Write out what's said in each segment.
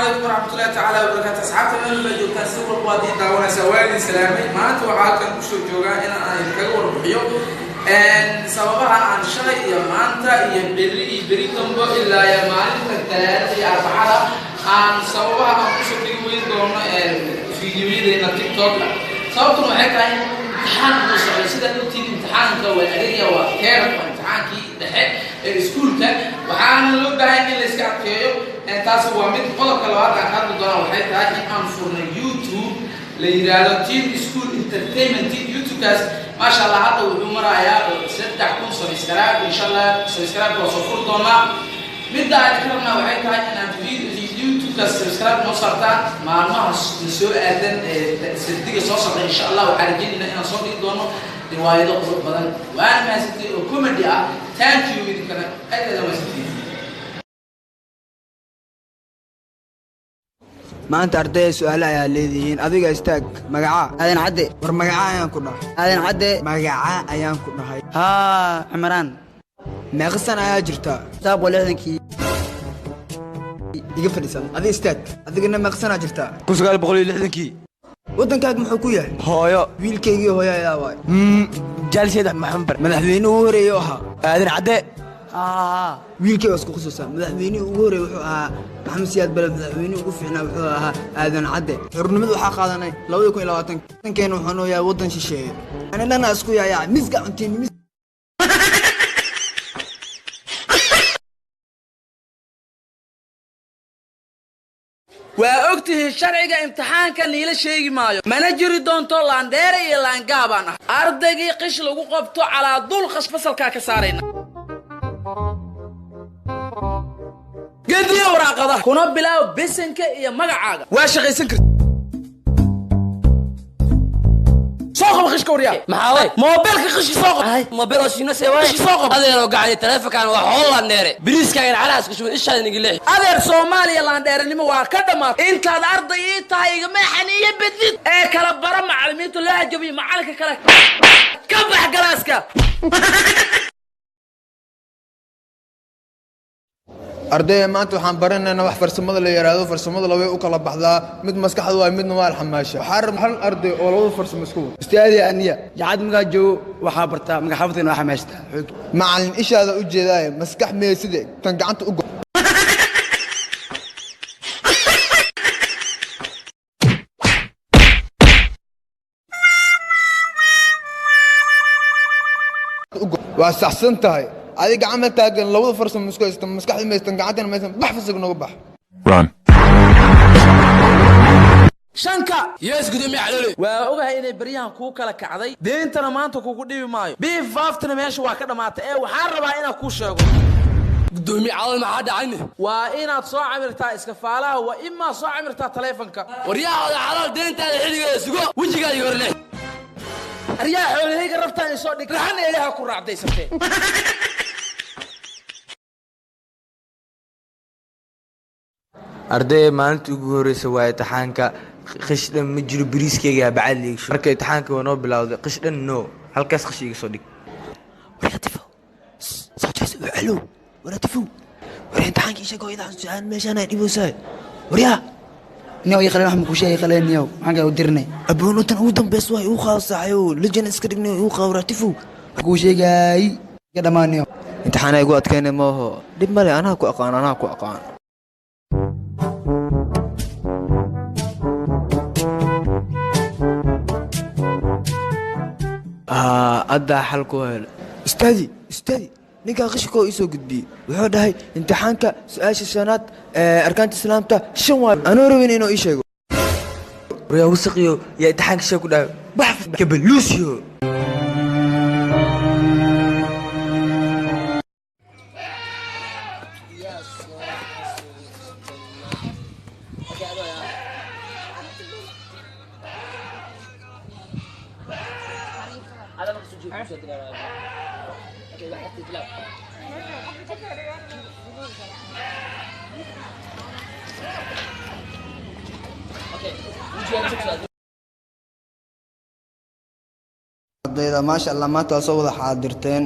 Calaykum waraxmatullahi tacaala wabarakaatu. Asxaabta, meel baa joogtaan, si walba waad ii daawanaysaa, waa idin salaamay. Maanta waxaa halkan kusoo joogaa in aan idinkaga warbixiyo sababaha aan shalay iyo maanta iyo berri iyo beri dambo ilaa iyo maalinta Talaadada iyo Arbacada aan sababaha aan kusoo dhigi weyn doono fiidiyoyadeena TikToka. Sababtuna waxay tahay imtixaan uu socdo. Sidaad ogtiin, imtixaanka waa adagya, waa keer, waa imtixaankii dhexe ee iskuulka, waxaana loo baahan in la iska adkeeyo. Taasi waa mid. Qodobka labaad aan ka hadli doonaa waxay tahay in aan furnay YouTube la yidhaahdo Team School Entertainment. YouTube-kaas, maasha Allah, hadda wuxuu marayaa 3000 subscribe. Insha Allah subscribe waa soo furi doonaa. Midda aan ka rabnaa waxay tahay inaad YouTube-kaas subscribe noo saartaan. Maalmaha soo aadan ee Sabtiga soo socda, insha Allah, waxaan rajaynaynaa inaan soo dhigi doono riwaayado qurux badan, waana mahadsantiin, oo comedy ah. Thank you, idinkana aad aad mahadsantiin. Maanta ardayda su-aale ayaa leedihiin. Adiga istaag. Magacaa? Aadan Cadde. War, magacaa ayaan ku dhahay. Aadan Cadde. Magacaa ayaan ku dhahay. Haa, Cimraan. Meeqa sana ayaa jirtaa? 69-kii. Iga fadhiisan. Adiga istaag. Adigana meeqa sanaa jirtaa? 1960-kii. Waddankaaga muxuu ku yahay? Hooyo. Wiilkaygii hooyo ayaa waay. Jaalseed Maxamed Bar. Madaxweynihii ugu horeeyey oo ahaa? Aadan Cadde. Haa. Wiilkay waa isku khusuusaa. Madaxweynihii ugu horeeyey wuxuu ahaa Maxamed Siyaad Bale. Madaxweynihii ugu fiicnaa wuxuu ahaa Aadan Cadde. Xornimada waxaa qaadanay 2020. Wadankeena wuxuu noo yahay waddan shisheeye. Ani dhana isku yaayaa misga cuntiin mis. Waa og tihiin sharciga imtixaanka, niila sheegi maayo, mana jiri doonto laandheere iyo laangaabaan ah. Ardaygii qish lagu qabto, calaa dul qash fasalkaa ka saarayna. Gediya waraaqadaha, kuna bilaaw bisinka iyo magacaaga. Waa shaqaysan karti. Soo qabo qishka, waryaa. Maxaa way? Moobeelka qishki soo qabo. Mobil oo shiino see waay. Qishki soo qabo. Adeeroo gacday, taleefankan waa xoolo landheere. Biriiskaagan calaas ku shubay, ishaada nigi leexi. Adeer, Soomaaliya laandheeranimo waa ka dhammaatay. Intaad arday ii tahay igama xaniiyo bedid ee kala bara macallimiinta loo hajabiyo macalinka kale. Ka bax galaaska. Ardayda, maanta waxaan baranaynaa wax farsamada la yidhaahdo. Farsamada labay u kala baxdaa: mid maskaxda waay, midna waa alxamaasha. Waxaa rab hal arday oo labada farsamo isku wado. Ustaadii, aniya jacad magaa joogo waxaa bartaa maga xaafadkeena waa xamaystaa xoog. Macallin, ishaada u jeedaaye, maskax meeside tan gacanta u go. Waa saxsan tahay. Adiga camal taagan, labada farsamo isku haysta, maskaxda maystan, gacantana maystan. Bax, fasig nooga bax. Run. Shanka. Yes, gudoomiye Caloole. Waa ogahay inay baryahan kuu kala kacday, deentana maanta kugu dhibi maayo, biif faaftana meesha waa ka dhammaatay, ee waxaan rabaa inaan kuu sheego. Gudoomiye Caloole, maxaa dhacayne? Waa inaad soo camirtaa iskafaalaha, waa imaa soo camirtaa taleefanka. Waryahaada xalaal, deentaada xilligeeda sugo, wejigaada hor leex. Aryaa, xoolahayga rabtaan isoo dhig, raxana ilaha ku raacdaysatee. Ardayda, maalinta ugu horeysa waa imtixaanka. Qish dhan ma jiro. Bariiskayga bacad liigsho. Marka imtixaanka waa noo bilowday, qish dhan no. Halkaas qish iga soo dhig. Waryaatifow, soo jees calow. Waryaatifow, war imtixaankii sheeg. Hooyada su-aal meeshaan ay dhibeysaa, waryaa. Niyow, ii qaleen wax ma kuu sheegi qaleen. Niyow, maxaan kaa u dirnay? Aboono, tan ugu dambeys waa igu qaado saaxiibow. Lejana iska dhignay, igu qaado, waryaatifow. Wax kuu sheegaay iga dhammaan, niyow. Imtixaana igu adkeynay maaho, dhib male. Anaa ku aqaan, anaa ku aqaan. Haddaa xal ku helo. Ustaadi, ustaadi, ninkaa qishkoo ii soo gudbiyey wuxuu dhahay imtixaanka su-aasha shanaad ee arkaanta islaamta shan waay, anoo rabin inuu ii sheego. Waryaa wasaqiyo, yaa imtixaanka shee ku dhahay? Bax kabaluusiyo. Ardayda, maasha Allah, maanta waa soo wada xaadirteen.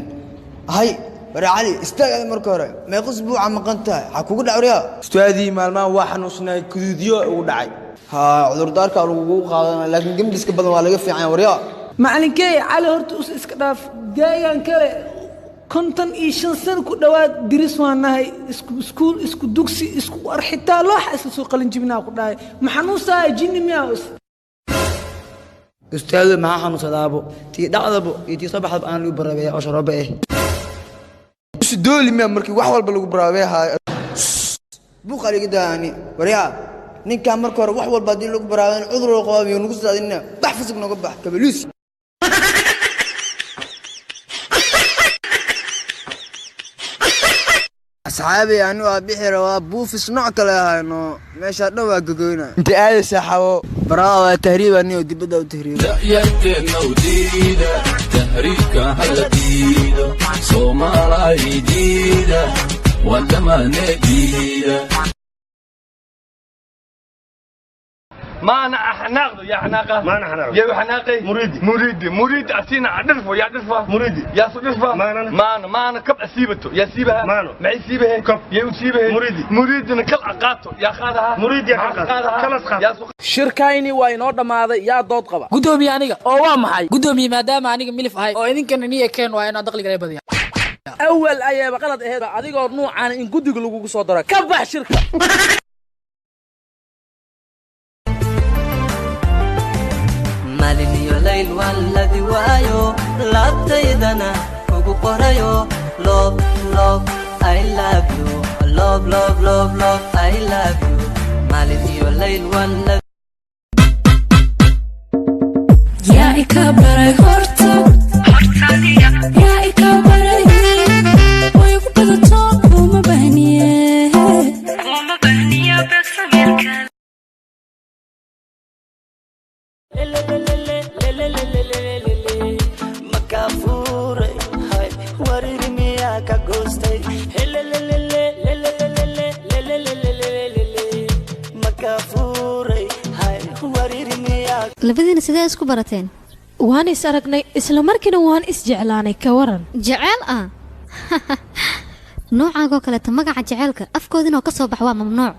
Hay, Wari Cali, istaag aad marka hore. Meeqa usbuuca maqan tahay? Waxaa kugu dhac waryaa? Ustaadii, maalmahan waa xanuunsanaay, kuduudyo ugu dhacay. Haa, cudurdaarka lagugu qaadanaya, laakiin gembiska badan waa laga fiican waryaa. Macalinkey Cali, horta us iska dhaaf. Gaagaan kale 55 sano ku dhowaad diris waan nahay, isku iskuul, isku dugsi, isku war, xitaa looxa isla soo qalin jibinaa ku dhahay. Ma xanuunsaaya jinni miyaa us? Ustaado, maxaa xanuunsadaabo? Tii dhacdabo iyo tii soo baxdaba aan lagu barabeeya oo sharoobe eh. Dooli miya markii wax walba lagu baraabeehaayo? Buuqa liga daani waryaa. Ninkaan marka hore wax walba haddii lagu baraabeyn cudur loo qabaa iyo nagu saadinina. Bax, fasig nooga bax, kabaluus. Asxaabi, anigu aa bixi rabaa, buufis nooc kale ahayno, meeshaa dhan waa gogoyna. Inta aadaysaa, xawo? Baraa waa tahriib, anigo dibadda u tahriiba. Yarteedna u diida tahriibka, hala diido Soomaalay, diida wadamane diida. ما انا احناق يا حناقه، ما انا حناق يا حناقي. مريدي مريدي مريدي اسينا عدرفه يا درفه مريدي يا صدرفه. ما انا ما انا ما انا كب اسيبته يا سيبها ما انا معي سيبها كب يا سيبها مريدي مريدي كل عقاته يا خادها مريدي يا خادها خلاص خاد يا Shirkayni waa inoo dhammaaday. Yaa dood qaba? Gudoomiye, aniga. Oo waa maxay? Gudoomiye, maadaama aniga milif ahay oo idinkana niya keen, waa inaan dakhliga laga badiya. Awal ayaaba qalad aheyd adigoo nuucan in guddiga lagugu soo daro. Ka bax shirka. Maalin iyo layl waan ladi waayo, laabtaydana kugu qorayo. Love, love, I love you. Love, love, love, love, I love you. Maalin iyo layl waan ladi. Yaa ika baray horta? Yaa ika baray? Way ku badato, kuma bahniye. Makafuuray hay warir miyaa ka goostay? Makafuuray hay warir miyaa. Labadiina sidee isku barateen? Waan is aragnay, isla markiina waan is jeclaanay, ka waran? Jeceel ah? Noocaagoo kaleeta magaca jeceelka afkoodinoo ka soo bax waa mamnuuc.